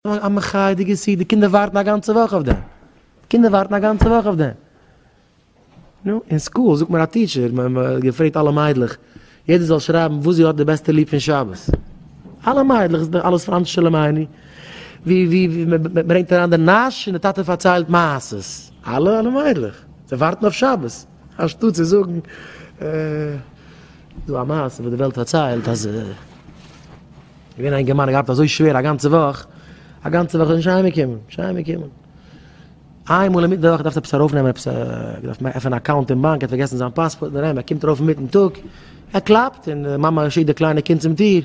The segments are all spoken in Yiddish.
א מחיי'דיגע סעודה, די קינדער ווארטן א גאנצע וואך אויף דעם, די קינדער ווארטן א גאנצע וואך אויף דעם. נו, אין school זאגט מיר א teacher, מען האט געפרעגט אלע מיידלעך, יעדער זאל שרייבן וואס זי האט די בעסטע ליב פון שבת. אלע מיידלעך, איז דאך אלעס פאר אנשי שלומינו, ווי ווי ווי מען ברענגט אריין די נאש און די טאטע פארציילט מעשות. אלע אלע מיידלעך, זיי ווארטן אויף שבת, אנשטאט צו זאגן, דא א מעשה וואס די וועלט פארציילט אז. געווען א אינגערמאן האט געארבעט אזוי שווער א גאנצע וואך, א גאנצע וואך איז נישט אהיימגעקומען, נישט אהיימגעקומען. איינמאל אינמיטן די וואך דארף עפעס ארויפנעמען עפעס א, געדארפט עפענען א account אין באנק, ער האט פארגעסן זיין passport אינדערהיים, ער קומט ארויף אינמיטן טאג, ער קלאפט און די מאמע שיקט די קליינע קינד צום טיר,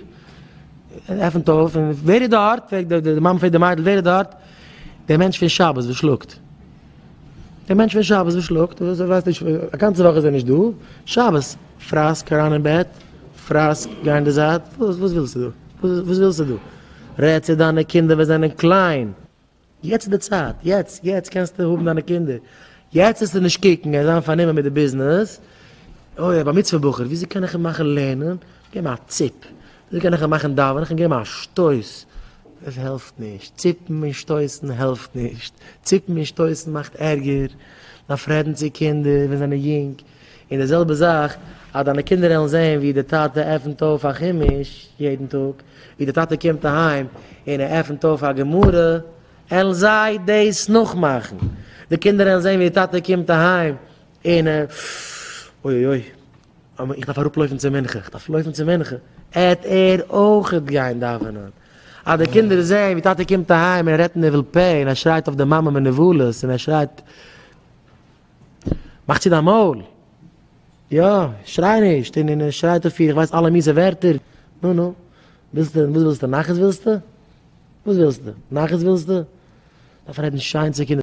ער עפנט אויף און ווער איז דארט? פרעגט די מאמע פרעגט די מיידל ווער איז דארט? דער מענטש פון שבת וואס שלאגט. דער מענטש פון שבת וואס שלאגט, וואס ווייסט נישט, א גאנצע וואך איז ער נישט דא, שבת, פראסק אריין אין בעט, פראסק גיי אין די זייט, וואס וואס ווילסטו דא? וואס ווילסטו דא? רעד צו דיינע קינדער ווען זיי זענען קליין, יעצט איז די צייט, יעצט, יעצט קענסטו האבן דיינע קינדער, יעצט וועסטו נישט קוקן, ער זיין פארנומען מיט די ביזנעס, אוי א בר מצוה בחור, וויאזוי קען איך אים מאכן לערנען? געב אים א ציפ, וויאזוי קען איך אים מאכן דאווענען? איך אים געבן א שטויס, עס העלפט נישט, ציפן און שטויסן העלפט נישט, ציפן און שטויסן מאכט ערגער, מ'דארף רעדן צו קינדער ווען זיי זענען יונג, און די זעלבע זאך אז דיינע קינדער וועלן זען ווי די טאטע עפנט אויף א חומש יעדן טאג, ווי די טאטע קומט אהיים און ער עפנט אויף א גמרא, וועלן זיי דאס נאכמאכן, די קינדער וועלן זען ווי די טאטע קומט אהיים און ער, אוי אוי אוי. איך דארף אראפלויפן צו מנחה, איך דארף לויפן צו מנחה, עט ער אויכעט גיין דאווענען. אז די קינדער זעען ווי טאטע קומט אהיים און ער רעדט ניבול פה און ער שרייט אויף די מאמע מנוולות און ער שרייט מאך צו דיין מויל, יא, שריי נישט, און און ער שרייט אויף איר, איך ווייס אלע מיאוסע ווערטער, נו נו, ווילסטו, וואס ווילסטו, נחת ווילסטו? וואס ווילסטו? נחת ווילסטו? דארף רעדן שיין צו קינדער.